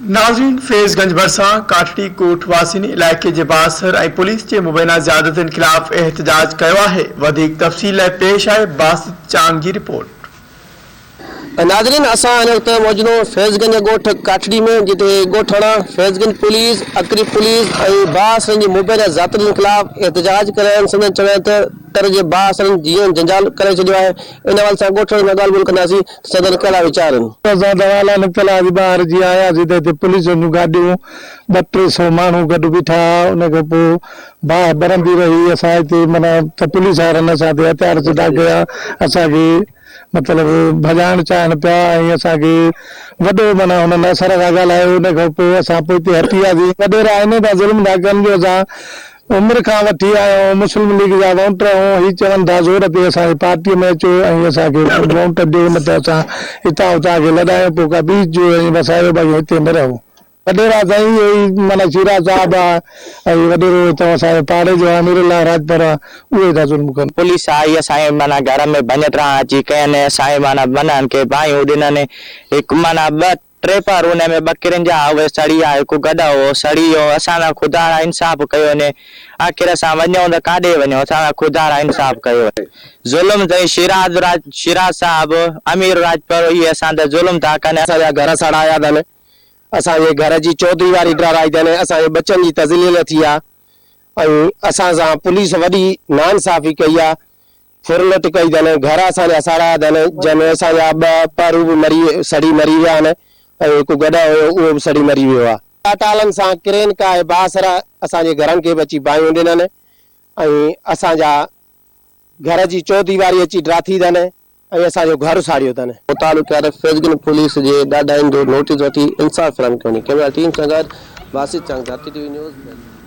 ناظرين فيض گنج ڀرسان ڪاٺڙي ڳوٺ واسين علائقي جي بااثر ۽ پوليس جي مبينا زيادتين خلاف احتجاج ڪيو آهي وڌيڪ تفصيل لاء پيش آهي باسط چانگ جي رپورٽ. ناظرين اسان هن وقت موجود آهيون فيض گنج ڳوٺ ڪاٺڙي ۾ جتي ڳوٺاڻا فيض گنج پوليس، اڪري پوليس ۽ بااثرن جي مبينا زيادتين خلاف احتجاج ڪري رهيا آهن سندن چوڻ آهي ته تر جي بااثرن جيئن جنجال ڪري ڇڏيو آهي ان حوالي سان ڳوٺاڻن سان ڳالهه ٻولهه ڪنداسين ته سندن ڪهڙا ويچار آهن. اسان دوا لاء نڪتل هئاسين ٻاهر جيئن آياسين ته هتي پوليسن جون گاڏيون ٻه ٽي سئو ماڻهو گڏ بيٺا هئا ان کان پوء باهه ٻرندي رهي اسان هتي معنيٰ ته پوليس وارن اسان تي هٿيار سڌا ڪيا اسان کي مطلب ڀڄائڻ چاهن پيا ۽ اسان کي وڏو معنيٰ هنن اثر سان ڳالهايو ان کان پوء اسان پوئتي هٽي وياسين وڏيرا انهي تان ظلم ٿا ڪن جو اسان عمر کان وٺي آيا مسلم ليگ جا وونٽر آهيون، هي چون ٿا زور تي اسان جي پارٽيء ۾ اچو ۽ اسان کي وونٽ ڏيو نه ته اسان هتان اتان کي لڏايون پوء ڪا ٻي جوء ۽ وسايو باقي هتي نه رهو. وڏيرا سائين اهو ئي معنيٰ شيراز صاحب آ ۽ وڏيرو هتان اسان جي پاڙي جو امير الله راڄپر آ اهي ٿا ظلم ڪن. پوليس آئي اسان جي معنيٰ گهر ۾ ڀڃ ٽراهه اچي ڪين اسان جي معنيٰ ٻنهن کي باهيون ڏنن هڪ معنيٰ ٻه ٽي پهر ان ۾ ٻڪرين جا اهي سڙي ويا، هڪ گڏهه هو، سڙي ويو، اسان سان خدارا انصاف ڪيو وڃي، آخر اسان وڃون ته ڪاڏي وڃون، اسان سان خدارا انصاف ڪيو وڃي. ظلم سائين شيراز راج شيراز صاحب، امير راڄپر اهي اسان تي ظلم ٿا ڪن. اسان جا گهر سڙايا اٿن، اسان جي گهر جي چوديواري ڊهرائي اٿن، اسان جي ٻچن جي تذليل ٿي آ ۽ اسان سان پوليس وڏي ناانصافي ڪئي آ، ڦرلٽ ڪئي اٿن، گهر اسان جا ساڙايا اٿن، جنهن ۾ اسان جا ٻه پهرو به مري سڙي مري ويا آهن ۽ هڪ گڏهه هيو اهو به سڙي مري ويو آهي. ٽالن سان ڪرين ڪاهي بااثر اسان جي گهرن کي به اچي باهيون ڏنن ۽ اسان جا گهر جي چوديواري اچي ڊاٿي اٿن ۽ اسان جو گهر ساڙيو اٿن. متعلقه فيض گنج پوليس جي ڏاڍاين جو نوٽيس وٺي انصاف فراهم ڪيو وڃي. ڪئميرا ٽيم سان گڏ Basit Chang, Dharti T V news, Faizganj.